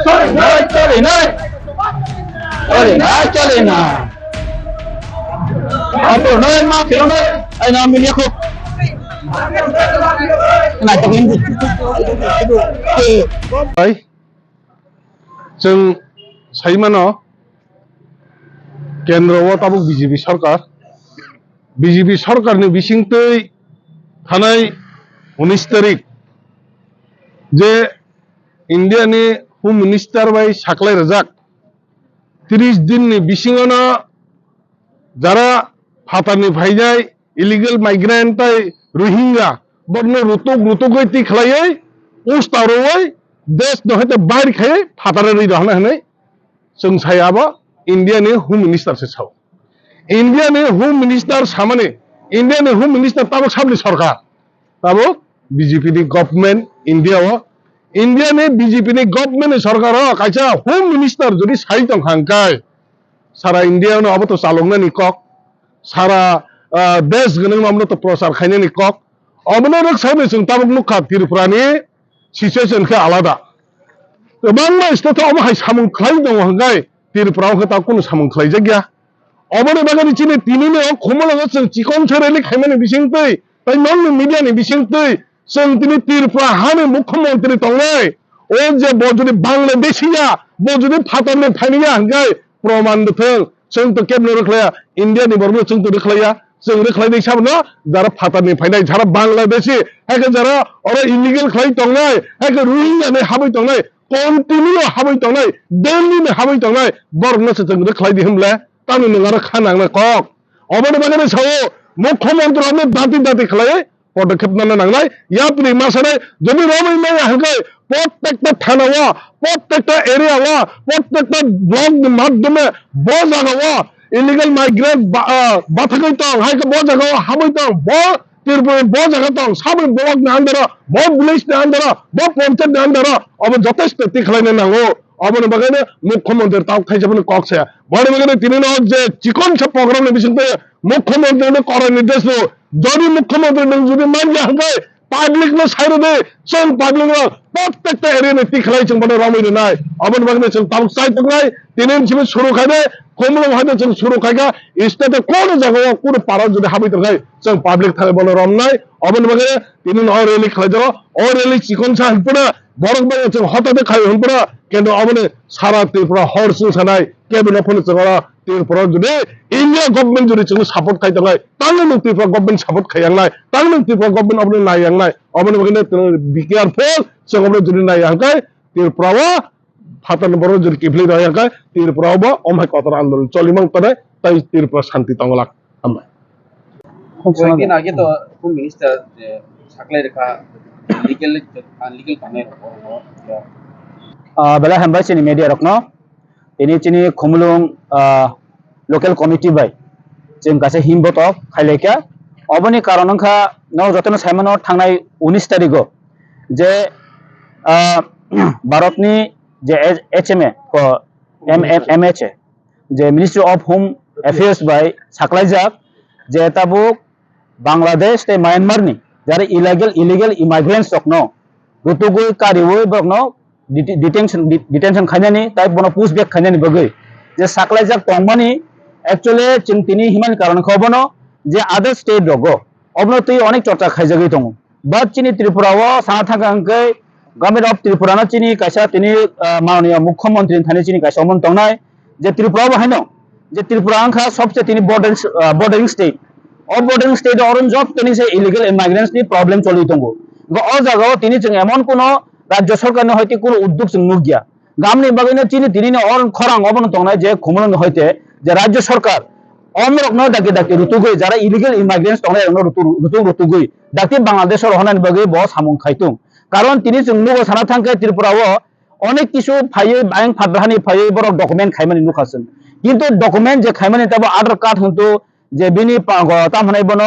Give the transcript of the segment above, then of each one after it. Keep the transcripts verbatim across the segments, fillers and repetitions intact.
Chale nai, chale nai. Chale nai, chale nai. Abo nai ma khelo nai. Ai na min yakho. Na to hindi. Bai. Chwng saimano, kendro o tabuk B J P sarkar, B J P sarkarni bisingtwi thanai unis tarik je India ni Home Minister bai saklai rwjak, tris din ni bisingo no jara phatar ni phainai illegal migrant tai Rohingya, borno rutuk rutuk oi twi khlaiwi, usta rwui, desh no hai ta bair khai phatara rwi rw hwnwi hwnwi chwng sai abo India ni Home Minister se sao. India ni Home Minister samani, India ni Home Minister tabuk sabni sarkar, tabuk B J P ni government India o, India ni B J P ni government ni sarkar o kaisa Home Minister jodi sai tong kha hwnkhe, sara India no abo to chaloknani kok, sara, ah, desh gwnang no amno to prochar khainani kok. Omono rwksaino chwng tabuk nukha Tripura ni situation khe alada. Kwbangma state o omo hai samung khlai tongo hwnkhe Tripura o khe ta kunu samung khlaijak ya. Oboni bagwi chini tini ni o Khumulwngo chwng chikon se rally khaimani bisingtwi, tai nokni media ni bisingtwi chwng tini Tripura hani mukhyamantri tongnai. O je bo jodi Bangladeshi ya, bo jodi phatarni phaini ya hwnkhe proman rwthwng, chwng to kebno rwkhlaiya, India ni borokno chwng to rwkhlaiya, chwng rwkhlainai sabono jara phatarni phainai, jara Bangladeshi, hai khe jara oro illegal khlai tongnai, hai khe Rohingya ni habwi tongnai, continue habwi tongnai, Delhi ni habwi tongnai, borokno se chwng rwkhlai di hwnle, tamni nwng aro kha nangnai kok. Oboni bagwi sao, mukhyamantri rokno dati dati khlaiwi, podokkhep nana nangnai, yapri ma sanai, jodi romwi maya hwnkhe, prottekta thana o, prottekta area o, prottekta block ni madhyome bo jaga o illegal migrant ba-, ah, bathagwi tong, hai khe bo jaga o habwi tong, bo Tripura bo jaga tong, saboni block ni under o, bo village ni under o, bo panchayat ni under o, obo jotosto twi khlaina nango. Oboni bagwi no mukhyamantri tabuk thaisa phano kok saya. Boni bagwi no tini no je chikon sa program ni bising twi mukhyamantri no korai nirdesh rw. Jodi mukhyamantri nwng jodi manya hwnkhe public no sai rw di, chwng public no prottekta area ni tikhlai chwng bono romwi rwnai. Oboni bagwi no chwng tabuk chai tongnai, tini simi suru khai de, Khumulwng hai de chwng suru khai kha, state o kono jaga o kono para jodi habwi tongkhai chwng public thani bono romnai. Oboni bagwi no tini no o rally khlai jaro, o rally chikon sa hwnphano borok bai chwng hota de khai hwnphano, kintu oboni sara Tripura hor chwng sanai, kebo no phano chwng oro Tripura jodi India government jodi chwng support khai tongnai, tangno nwng Tripura government support khai yangnai, tangno nwng Tripura government oboni nai yangnai, oboni bagwi no tini be careful, chwng oboni jodi nai yang khe Tripura o phatar ni borok jodi kiphilwi rw yang khe Tripura o bo omo hai kotor andolon choli mang tongnai, tai Tripura shanti tong glak. Hambai. Koi din age to Home Minister je saklai rwkha legal, legal tongnai rok. Ah, belai hambai chini media rokno. Tini chini Khumulwng, ah, local committee bai chwng kaisa himbotok khailaikha. Oboni karon wngkha, no jotono saimano thangnai unis tarigo je, ah, Bharatni je H M A ko M-, M-, M H A, je Ministry of Home Affairs bai saklaijak je tabuk Bangladesh tei Myanmar ni jara illegal, illegal immigrants rokno rutugwi kariwi borokno dete-, detention, de-, detention khainani tai bono push back khainani bagwi je saklaijak tongmani, actually chwng tini himani karon khe obono je other state rogo obono twi onek chorcha khaijagwi tongo. But chini Tripura o sana thangkha hwnkhe Government of Tripura no chini kaisa tini, ah, mananiya Mukhyamantri ni thani chini kaisa omo tongnai je Tripura bo haino je Tripura wngkha sobse tini bordering, ah, bordering state. O bordering state o oro joto tini se illegal immigrants ni problem choli tongo. Bo o jaga o tini chwng emon kuno rajya sarkar ni hoite kuno uddog chwng nukya. Gamni bagwino chini tinino o khorang obono tongnai je Khumulwng hoite je rajya sarkar omorokno dakti dakti rutugwi jara illegal immigrants tongnai rokno rutu-, rutung rutugwi dakti Bangladesh o rohornani bagwi bo samung khaitung. Karon tini chwng nugo sana thangkhe Tripura o onek kisu phaiwi bayang phatrahani phaiwi borok document khaimani nukha chwng. Kintu document je khaimani tabo Aadhaar card hwntu je bini pa-, go-, tamo hwnai bono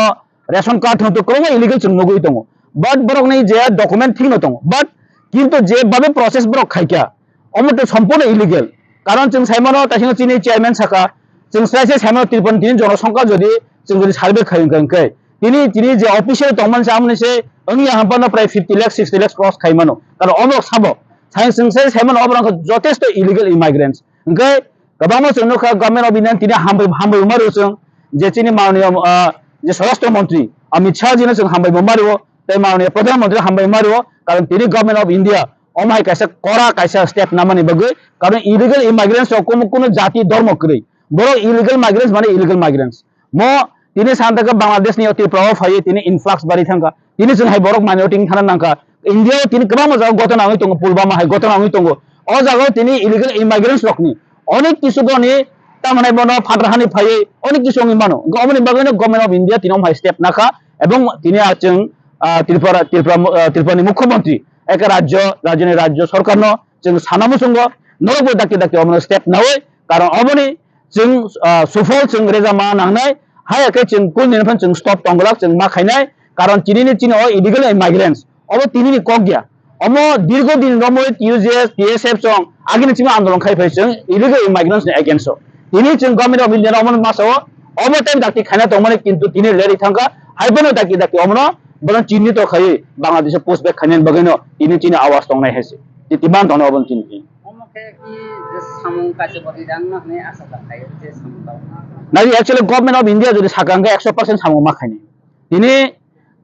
ration card hwntu kwbangma illegal chwng nugwi tongo. But borokni je document thikno tongo. But kintu je babe process borok khaikha, omo to sompurno illegal. Karon chwng saimano, taisino chini chairman saka, chwng srai se saimano Tripura ni tini jonosongkha jodi chwng jodi survey khai wngkha hwnkhe, tini, tini je official tongmani se amoni se wngya hampano prai fifty lakhs, sixty lakhs cross khaimano. Karon omorok sabo. Sai chwng sai saimano oborok wngkha jotesto illegal immigrants. Hwnkhe kwbangma chwng nukha Government of India tini hambai, hambai wngma rw chwng je chini mananiya, ah, je Swarashtra Mantri Amit Shah jino chwng hambai wngma rw. Tei mananiya Pradhan Mantri hambai ma rwo, karon tini Government of India omo hai kaisa kora kaisa step namani bagwi, karon illegal immigrants rok kumu kunu jati dhormo kwrwi. Borok illegal migrants mane illegal migrants. Mo tini santa khe Bangladesh ni Tripura o phaiwi tini influx bari thangkha. Tini chwng hai borok minority wng thana nangkha. India o tini kwbangma jaga gotona wngwi tongo, Pulwama hai gotona wngwi tongo. O jaga o tini illegal immigrants rokni onek kisu boni tamhanai bono phatrahani phaiwi onek kisu wngwi mano. Hwnkhe omoni bagwino Government of India tini omo hai step nakha. Ebong tini a chwng, ah, Tripura, Tripura, ah, Tripura ni Mukhyamantri, eke rajyo, rajyoni rajyo sorkarno chwng sana muchungo, norokbo dakti dakti omono step nawi, karon omoni chwng, ah, sufol chwng rejama nangnai, hai khe chwng kulni phano chwng stop tonglak chwng ma khainai, karon chini ni chini o illegal migrants, obo tini ni kok ya. Omo dirgo din romwi T U J S, T S F chwng agini chini andolon khai phai chwng illegal immigrants ni against o. Tini chwng Government of India no omo masa o, omo time dakti khaina tongmani kintu tini leri thangkha, hai bono dakti dakti omono bono chinni to khai Bangladesh o push back khaina bagwi no tini chini awas tongnai hai se. Titi ban tongna obo chini. Omo khe ki je samung kaisa bwrwi rang no hwnwi asa ta khai je samung tao. Nai actually Government of India jodi sakha hwnkhe ekso percent samung ma khaini. Tini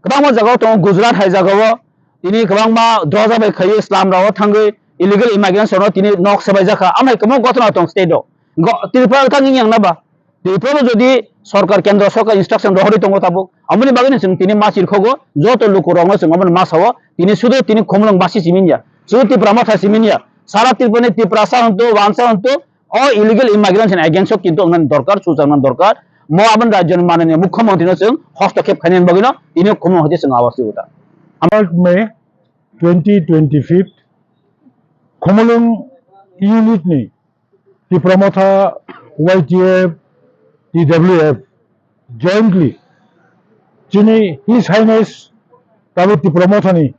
kwbangma jagao tongo, Gujarat hai jagao tini kwbangma doja bai khaiwi slam rao thangwi illegal immigrants rokno tini nok sebai jakha. Amhai kwbangma gotona tong state o. Go-, Tripura wngkha wngya wngna ba? Tripura o jodi sorkar, kendro sorkar instruction rohorwi tongo tabuk, amoni bagwino chwng tini ma chirkhogo, joto lukurokno chwng amoni ma sao, tini sudu tini Khumulwng basi simi ya, sudu Tipra Motha simi ya, sara Tripura ni Tiprasa hwntu, wansa hwntu, o illegal immigrants ni against o kintu wngnani dorkar, sujaknani dorkar. Mo aboni rajyoni mananiya mukhyamantri no chwng hostokhep khainani bagwino tini Khumulwng hoite chwng awas rwkha. August May twenty twenty-five Khumulwng unit ni Tipra Motha, Y T F, T W F jointly chini His Highness tabuk Tipra Mothani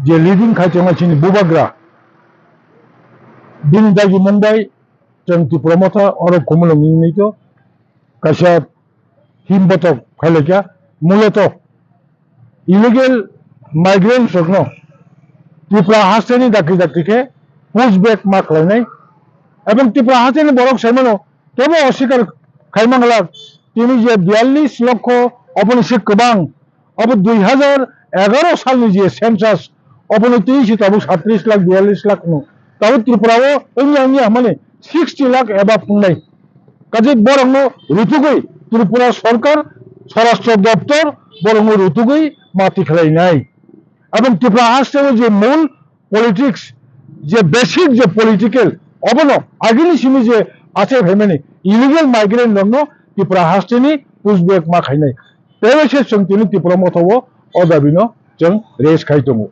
je leading khai tongnai chini bubagra Bini dagi mung bai chwng Tipra Motha oro Khumulwng ni to kaisa himbotok phailaikha. Muloto illegal migrants rokno Tripura hasteni dakti dakti khe push back ma khlainai, ebong Tripura hasteni borok saimano tebo osikar khaimang lak. Tini je biyallis lokho, oboni se kwbang, obo dui hajar egaro salni je census, obono tini se tabuk satris lakh, biyallis lakh no. Tabuk Tripura o wngya wngya hwnmani sixty lakh above wngnai. Kaje borokno rutugwi Tripura sorkar, Swarashtra doptor borokno rutugwi mati khlainai. Ebong Tripura hasteo je mul politics, je basic je political, obono agini simi je achai phaimani illegal migrant rokno Tripura hasteni push back ma khainai. Tei se chwng tini Tipra Motha o, o dabino chwng raise khai tongo.